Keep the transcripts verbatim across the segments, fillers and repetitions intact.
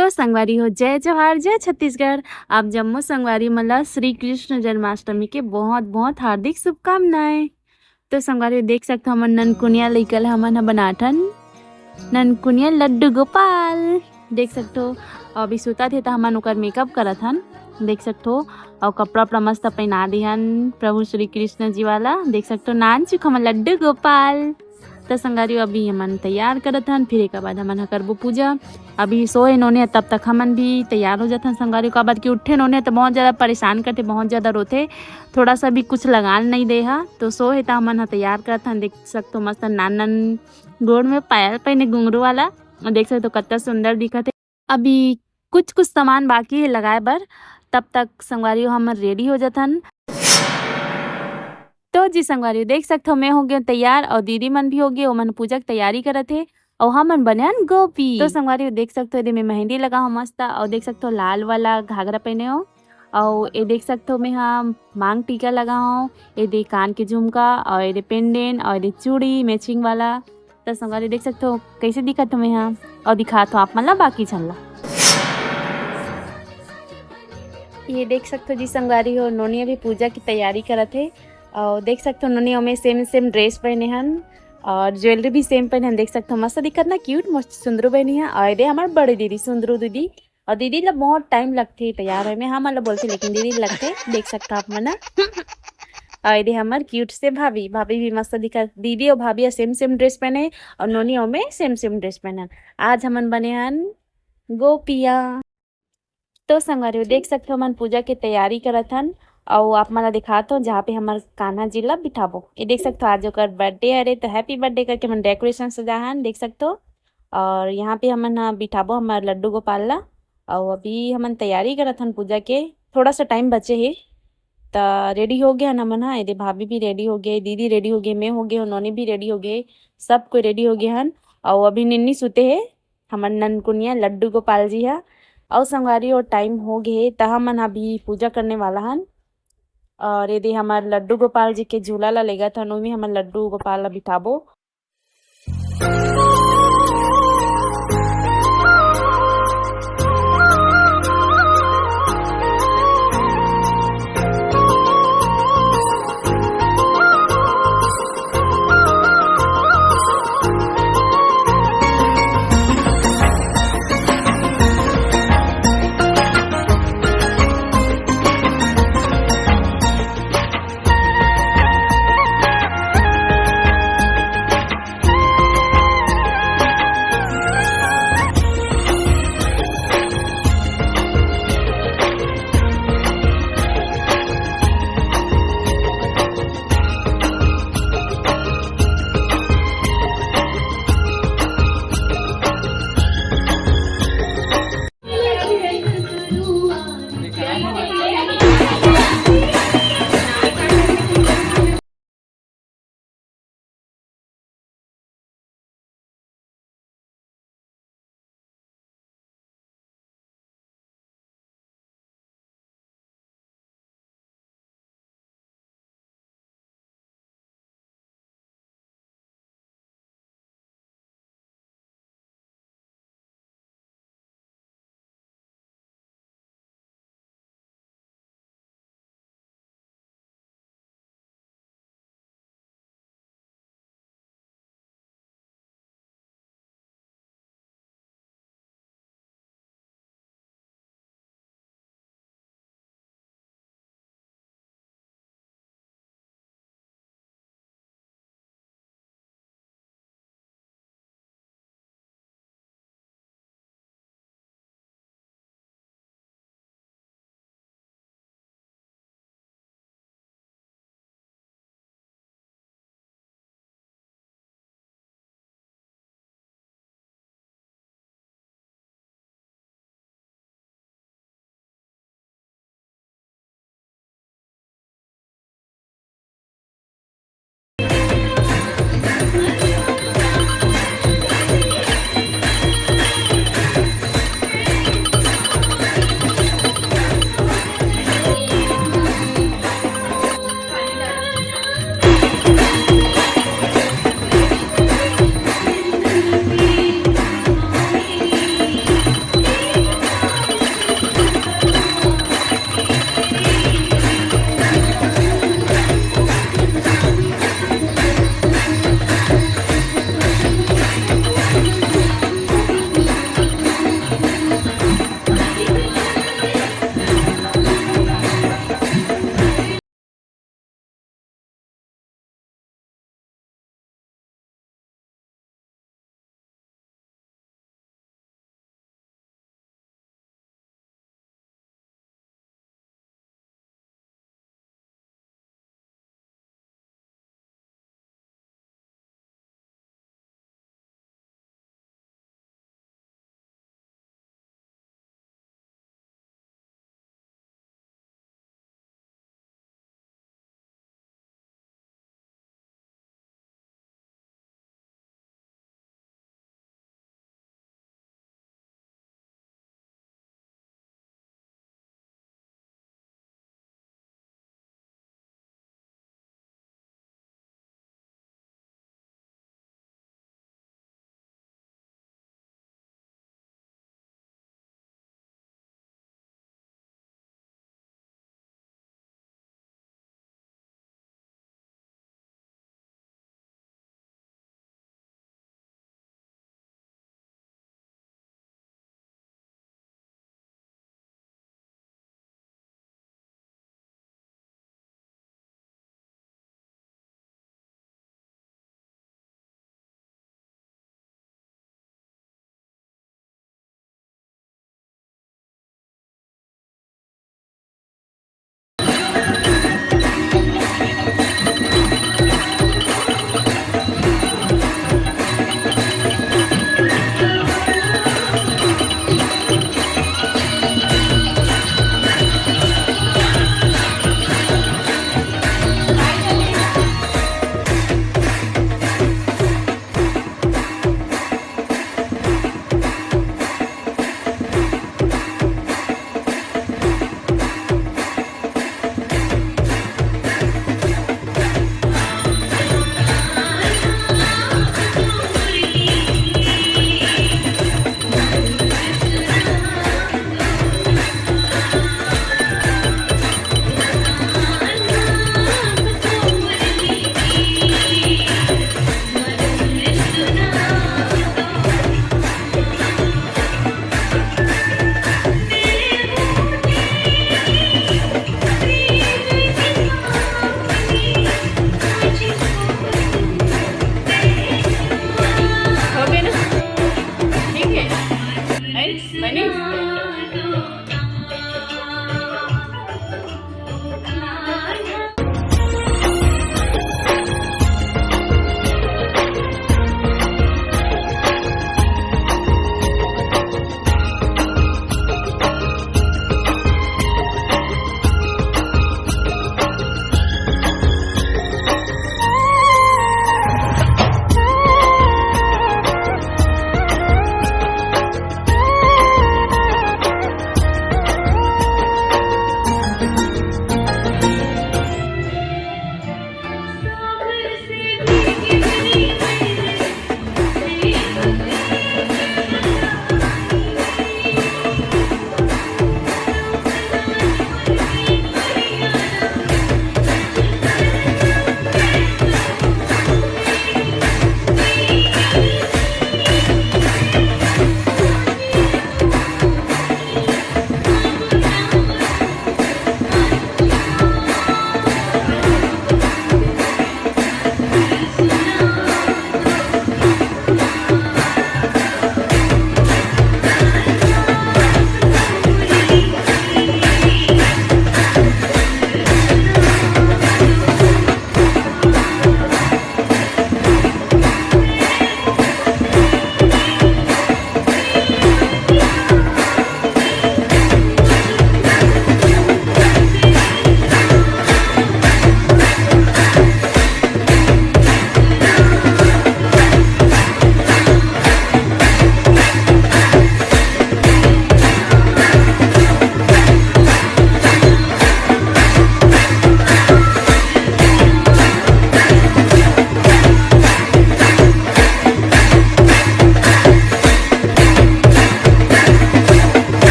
तो संगवारी हो, जय जोहार, जय छत्तीसगढ़। आप जम्मो संगवारी मन ला श्री कृष्ण जन्माष्टमी के बहुत बहुत हार्दिक शुभकामनाएं। तो संगवारी हो, देख सकथो हमन ननकुनिया लइका ल हमन ह बनाथन ननकुनिया लड्डू गोपाल। देख सकथो, अभी सुतत हे त हमन ओकर मेकअप करत हन। देख सकथो, अउ कपड़ा उपड़ा मस्त पहिना दिहन प्रभु श्री कृष्ण जी वाला। देख सकथो, नान चुक हमन लड्डू गोपाल। त संगवारी हो, अभी हमन तैयार करत हन, फिर एकर बाद हमन ह करबो पूजा। अभी सोए नोने, तब तक हमन भी तैयार हो जाथन संगवारी हो। काबर कि उठे नोने त बहुत ज्यादा परेशान करथे, बहुत ज्यादा रोथे, थोड़ा सा भी कुछ लगान नहीं दे हा। तो सोए त हमन ह तैयार करत हन। देख सकथो मस्त नान नान गोड़ में पायल पहिने घुंघरू वाला, देख सकथो कतना सुंदर दिखत हे। अभी कुछ कुछ सामान बाकी हे लगाए बर, तब तक संगवारी हो हमन रेडी हो जाथन। तो जी संगवारी हो, देख सकथो मैं हो गेंव तैयार अउ दीदी मन भी हो गे, ओमन पूजा के तैयारी करत हे अउ हमन बने हन गोपी। तो संगवारी हो, देख सकथो एदे मैं मेहंदी लगा हूँ मस्त, अउ देख सकथो लाल वाला घाघरा पहने हो, अउ ये देख सकथो मैं हा मांग टीका लगा हूँ, एदे कान के झुमका अउ एदे पेंडेंट अउ एदे चूड़ी मैचिंग वाला। त संगवारी देख सकथो कैसे दिखत हो मैं हा, अउ दिखात हो आप मन ला बाकी झन ला। ये देख सकथो जी संगवारी हो, नोनी अभी पूजा की तैयारी करत हे। अउ देख सकथो नोनी ओमे सेम सेम ड्रेस पहने हन अउ ज्वेलरी भी सेम पहने हन। देख सकथो मस्त दिखत ना, क्यूट मस्त सुंदरू बहनी है। अउ एदे हमर बड़े दीदी सुंदरू दीदी, अउ दीदी ला बहुत टाइम लगथे तैयार होए में, हमन ला बोलथे लेकिन दीदी लगथे। देख सकथो आप मन ह। अउ एदे हमर क्यूट से भाभी, भाभी भी मस्त दिखत, दीदी अउ भाभी ह सेम सेम ड्रेस पहने हे अउ नोनी ओमे सेम सेम ड्रेस पहने हन। आज हमन बने हन गोपिया। तो संगवारी हो, देख सकथो हमन पूजा के तैयारी करत हन अउ आप मन ला दिखात हो जहाँ पे हमर कान्हा जी ला बिठाबो। ये देख सकथो आज ओकर बर्थडे हरे, तो हैप्पी बर्थडे करके हमन डेकोरेशन सजा हन, देख सकथो। अउ यहाँ पे हमन ह बिठाबो हमर लड्डू गोपाल ला। अउ अभी हमन तैयारी करत हन पूजा के, थोड़ा सा टाइम बचे हे। त रेडी हो गए हन हमन ह, एदे भाभी भी रेडी हो गए, दीदी रेडी हो गए, मैं हो गए, नोनी भी रेडी हो गए, सब कोई रेडी हो गए हन। अउ अभी निन्नी सुते हे हमर ननकुनिया लड्डू गोपाल जी ह। अउ संगवारी हो, टाइम हो गए हे, त हमन अभी पूजा करने वाला हन। अउ एदे हमर लड्डू गोपाल जी के झूला ला लेगत हन, ओमे हमन लड्डू गोपाल ला बिठाबो। बने।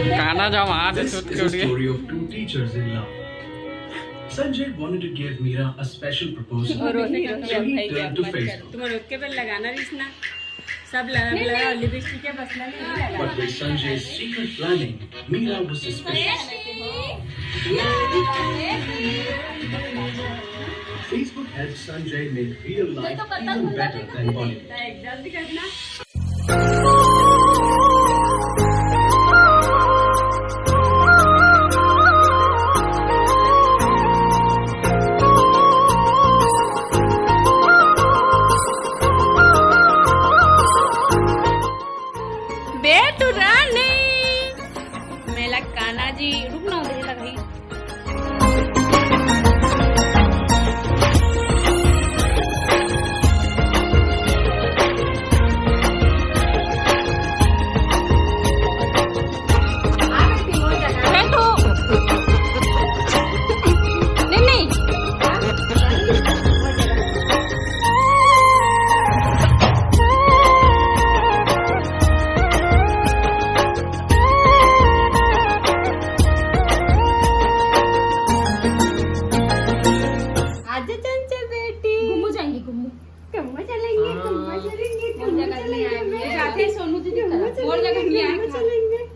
गाना जो वहां से This shoot is कर a दिए। Story of two teachers in love. Sanjay wanted to give Meera a special proposal, और Rohit, so he turned to Facebook. तुम्हारे रोक के पे लगाना रिश्ना, सब लगा, लगा, लिपस्टिक के बस लगा। But with Sanjay's secret planning, Meera was suspicious. Facebook helped Sanjay make real life even better than Bollywood. जल्दी करना। चलेंगे।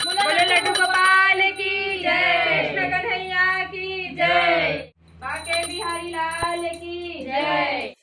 बोलो लड्डू गोपाल की जय, कृष्ण कन्हैया की जय, बांके बिहारी लाल की जय।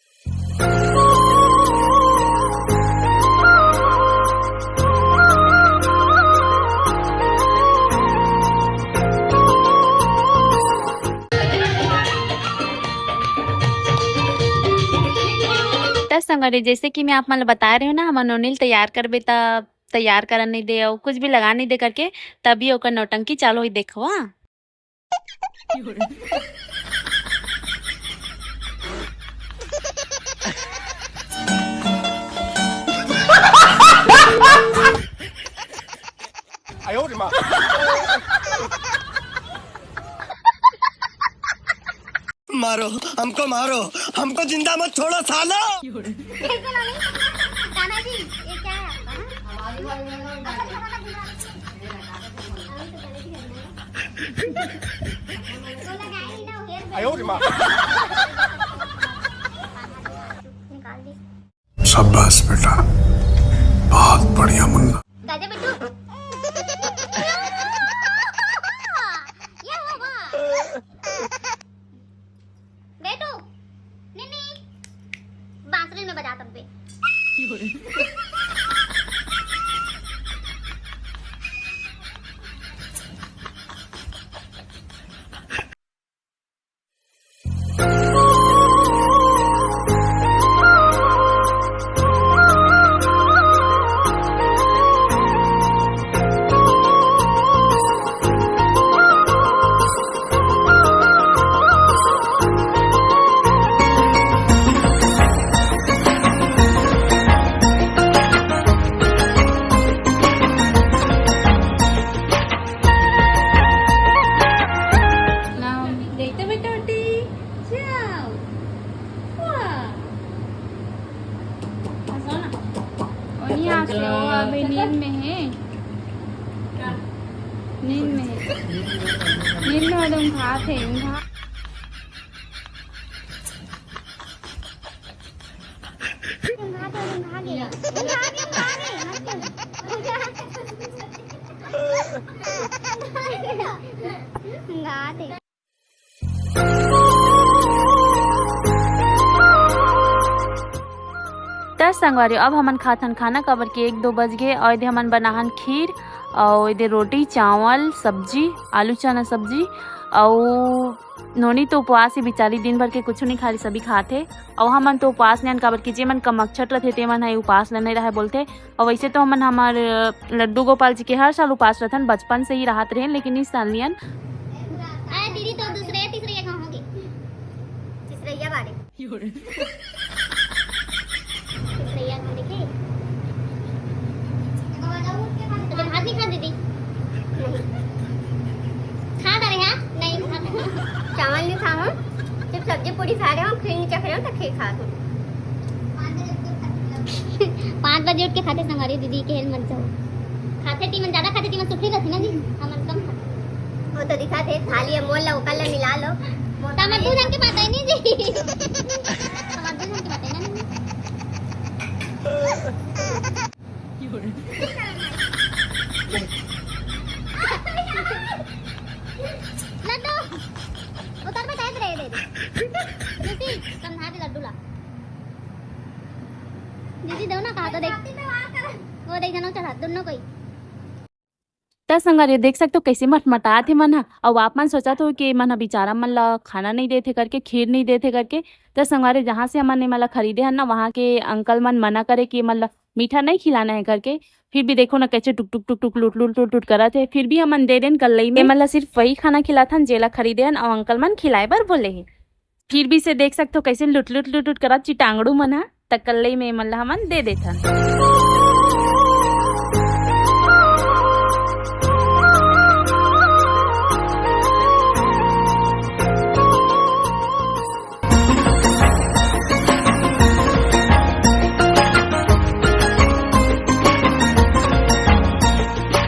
त संगवारी, जैसे कि मैं आप मन ल बताए रहे हूँ ना, हमर नोनी ल तैयार करबे त तैयार करन नहीं दे अउ कुछ भी लगा नहीं दे करके, तभी ओकर नौटंकी चालू होई, देखो। हाँ। मारो, हमको मारो, हमको जिंदा मत छोड़ो सालो। बिल्कुल नहीं। कान्हा जी, ये क्या है आपका, हाँ? निकाल दी। शाबाश बेटा, बहुत बढ़िया मुन्ना। गाजा बिट्टू। ये हुआ बा। बेटू, निन्नी, बांसुरी में बजा तब पे। अभी नींद में है, नींद में है, नींद में एकदम खात है, ऊँघा। त संगवारी, अब हमन खाथन खाना, काबर के एक दो बज गे। अउ एदे हमन बनाहन खीर, अउ एदे रोटी, चावल, सब्जी, आलू चना सब्जी। अउ नोनी तो उपवास हे बिचारी, दिन भर के कुछु नहीं खा रही, सभी खात हे। अउ हमन तो उपवास नहीं हन, काबर कि जे मन कमक्षत रथे, ते मन ह उपवास ल नहीं रहे बोलथे। अउ वैसे तो हमन हमर लड्डू गोपाल जी के हर साल उपवास रथन, बचपन से ही राहत रहेन, लेकिन इस साल नियन। अरे दीदी, तो दूसरे तीसरे ये कहाँ होगे? तीसरे ये बारे। तीसरे ये कहाँ देखे? तो भात नहीं खा दीदी? नहीं। खा रहे हैं? नहीं खा। चावल नहीं खा हूँ, सिर्फ सब्जी पूरी खा रहे हूँ, खीर नहीं चख रहे हूँ, तो खीर खा हूँ। पाँच बजे उठ के खाथे संगवारी दीदी के हेल मत जाओ। खाथे तीमन ज्यादा खाथे, तीमन सुखी रहथे ना जी, हमन कम खाथे। वो तो दिखा थे थाली है, मोल ला ओकर ला मिला लो। मोर तमन दू झन के बात है नहीं जी। तमन दू झन के बात है ना नहीं। लड्डू उतर बेटा, इधर दे दे। दीदी समझा दे लड्डू ला। दीदी दो ना कहा तो देख, वो देख जनों चढ़ा दोनों कोई। त संगवारी देख सकत हो कैसे मटमटात हे मन ह। अउ आप मन सोचत हो कि मन ह बेचारा मन ल खाना नहीं देथे करके, खीर नहीं देथे करके। त संगवारी जहाँ से हमन एमन ल खरीदे हन ना, वहाँ के अंकल मन मना करे कि एमन ल मीठा नहीं खिलाना है करके। फिर भी देखो ना कैसे टुक टुक टुक टुक लुट लुट लुट लुट करत हे। फिर भी हमन दे देन कल्लई में। एमन ल सिर्फ वही खाना खिलाथन जेला खरीदे हन अउ अंकल मन खिलाए बर बोले हे। फिर भी से देख सकत हो कैसे लुट लुट लुट लुट करत चिटांगड़ू मन ह। त कल्लई में एमन ल हमन दे देथन।